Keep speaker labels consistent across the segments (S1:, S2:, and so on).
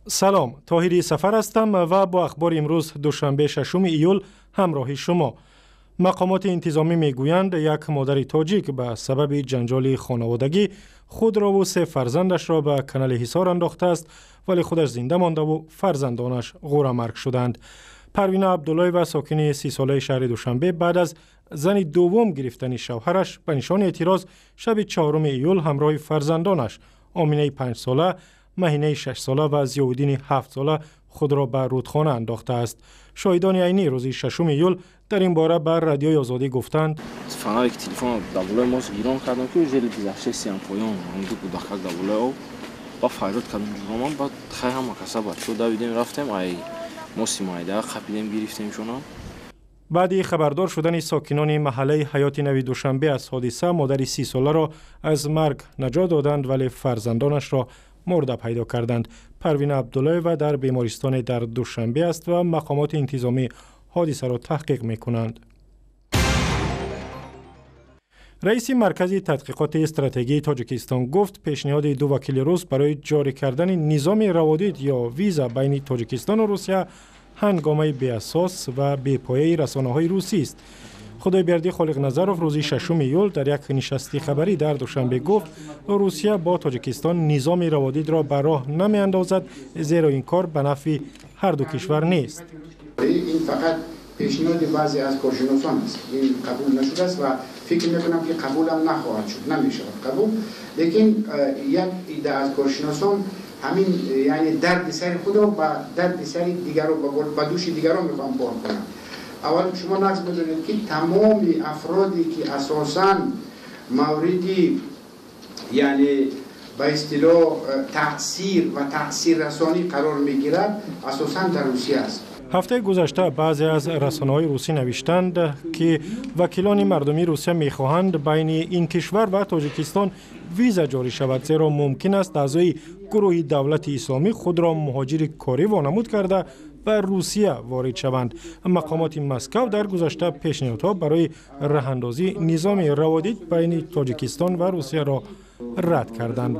S1: Салом, Тоҳири Сафар ҳастам ва бо ахбори имрӯз, душанбе, 6 июл, ҳамроҳи шумо. Мақомоти интизомӣ мегӯянд, як модари тоҷик ба сабаби ҷанҷоли хонаводагӣ худро ву се фарзандашро ба канали Ҳисор андохтааст, вале худаш зинда мондаву фарзандонаш ғӯрамарг шуданд. Парвина Абдуллоева, сокини 30-солаи шаҳри Душанбе, баъд аз зани дуввум гирифтани шавҳараш, ба нишони эътироз шаби 4 июл ҳамроҳи фарзандонаш Оминаи 5-сола, Маҳинаи 6-сола ва Зиёвуддини 7-сола худро ба рудхона андохтааст. Шоҳидони айнӣ рӯзи 6 июл дар ин бора ба Радиои Озодӣ гуфтанд:
S2: Фонарик, телефон дар болои мост гирон кардам, ки зери гузаштесиам поён ду кӯдакак дар болои об. Ба фарёд кардам ҷуромам, баъд хай ҳама каса бачаҳо давидем, рафтем, ай мости майда қапидем, гирифтемшона.
S1: Баъди хабардор шудани сокинони маҳаллаи Ҳаёти Нави Душанбе аз ҳодиса, модари 30-соларо аз марг наҷот доданд, вале фарзандонашро мурда пайдо карданд. Парвина Абдуллоева дар бемористоне дар Душанбе аст ва мақомоти интизомӣ ҳодисаро таҳқиқ мекунанд. Раиси Маркази тадқиқоти стратегии Тоҷикистон гуфт, пешниҳоди ду вакили рус барои ҷорӣ кардани низоми раводид ё виза байни Тоҷикистону Русия ҳангомаи беасос ва бепояи расонаҳои русист. Худойбердӣ Холиқназаров рӯзи 6 июл дар як нишасти хабарӣ дар Душанбе гуфт, Русия бо Тоҷикистон низоми раводидро ба роҳ намеандозад, зеро ин кор ба нафъи ҳарду кишвар нест.
S3: Ин фақат пешниҳоди баъзе аз коршиносон аст. Ин қабул нашудааст ва фикр мекунам, ки қабулам нахоҳад шуд, намешавад қабул. Лекин як идда аз коршиносон ҳамин, яъне дарди сари худро ба дарди сари дигаро, ба дӯши дигарон мехоҳам бор кунам. Аввал шумо нағз медонед, ки тамоми афроде ки асосан мавриди, яъне ба истилоҳ, таъсир ва таъсиррасонӣ қарор мегирад, асосан дар Русия аст.
S1: Ҳафтаи гузашта баъзе аз расонаҳои русӣ навиштанд, ки вакилони мардумии Русия мехоҳанд байни ин кишвар ва Тоҷикистон виза ҷорӣ шавад, зеро мумкин аст аъзои гурӯҳи Давлати Исломӣ худро муҳоҷири корӣ вонамуд карда, ба Русия ворид шаванд. Мақомоти Москав дар гузашта пешниҳодҳо барои раҳандозии низоми раводид байни Тоҷикистон ва Русияро рад карданд.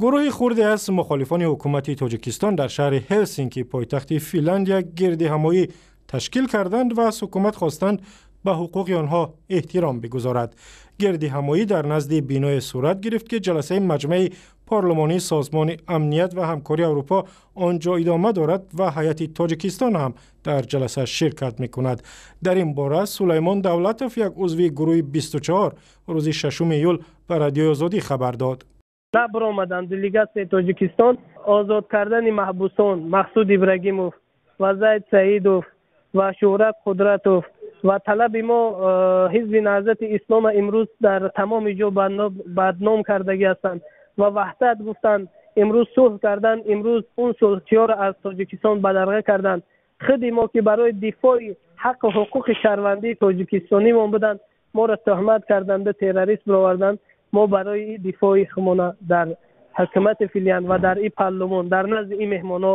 S1: Гурӯҳи хурде аз мухолифони ҳукумати Тоҷикистон дар шаҳри Ҳелсинки, пойтахти Финляндия, гирдиҳамоӣ ташкил карданд ва аз ҳукумат хостанд, ба ҳуқуқи онҳо эҳтиром бигузорад. Гирдиҳамоӣ дар назди биное сурат гирифт, ки ҷаласаи Маҷмаи парлумонии Созмони Амният ва Ҳамкории Аврупо он ҷо идома дорад ва ҳайати Тоҷикистон ҳам дар ҷаласа ширкат мекунад. Дар ин бора Сулаймон Давлатов, як узви гурӯҳи 24, рӯзи 6 июл ба Радиои Озодӣ хабар дод.
S4: Набаромаданд делегатсияи Тоҷикистон. Озод кардани маҳбусон Мақсуд Ибрагимов ва Зайд Саидов ва Шӯҳрат Қудратов ва талаби мо, Ҳизби Наҳзати Ислома имрӯз дар тамоми ҷо бадном кардагӣ ҳастанд ва ваҳдат гуфтанд, имрӯз сулҳ карданд, имрӯз он сулҳчиёро аз Тоҷикистон бадарға карданд. Худи мо, ки барои дифои ҳаққу ҳуқуқи шаҳрвандии тоҷикистонимон буданд, моро тӯҳмат карданду террорист бироварданд. Мо барои дифои худмона дар ҳукумати Финлянд ва дар ин парлумон, дар назди ин меҳмонҳо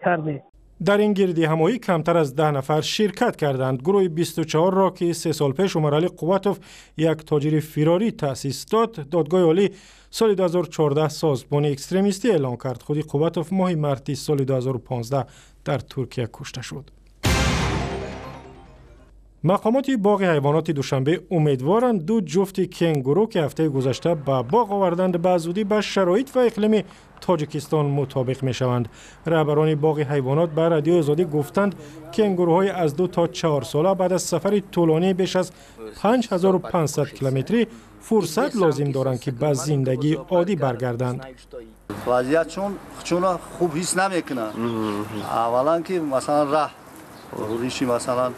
S4: кардем.
S1: Дар ин гирдиҳамоӣ камтар аз 10 нафар ширкат карданд. Гурӯҳи 24-ро, ки 3 сол пеш Умаралӣ Қувватов, як тоҷири фирорӣ, таъсис дод, Додгоҳи Олӣ соли 2014 созмони экстремистӣ эълон кард. Худи Қувватов моҳи марти соли 2015 дар Туркия кушта шуд. Мақомоти боғи ҳайвоноти Душанбе умедворанд, ду ҷуфти кенгуру, ки ҳафтаи гузашта ба боғ оварданд, ба зудӣ ба шароит ва иқлими Тоҷикистон мутобиқ мешаванд. Раҳбарони боғи ҳайвонот ба Радиои Озодӣ гуфтанд, кенгуруҳои аз 2 то 4 сола баъд аз сафари тӯлонии беш аз 5500 километрӣ фурсат лозим доранд, ки ба зиндагии оддӣ баргарданд.
S5: Вазъиятшон чуна хуб ҳис намекунанд. Аввалан, ки масалан раҳ ғуриши, масалан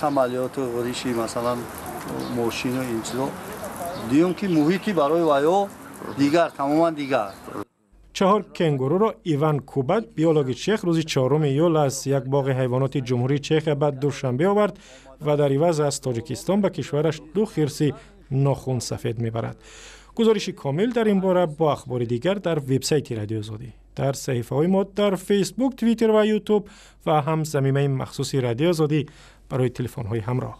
S5: самолёту ғуриши, масалан мошину ин чизо. Дуюм, ки муҳити барои ваё дигар, тамоман дигар.
S1: Чаҳор кенгуруро Иван Кубат, биологи чех, рӯзи 4 июл аз як боғи ҳайвоноти Ҷумҳурии Чехия ба Душанбе овард ва дар иваз аз Тоҷикистон ба кишвараш ду хирси нохунсафед мебарад. Гузориши комил дар ин бора бо ахбори дигар дар вебсайти Радиои Озодӣ, дар саҳифаҳои мо дар Фейсбук, Твиттер ва Ютуб ва ҳам замимаи махсуси Радиои Озодӣ барои телефонҳои ҳамроҳ.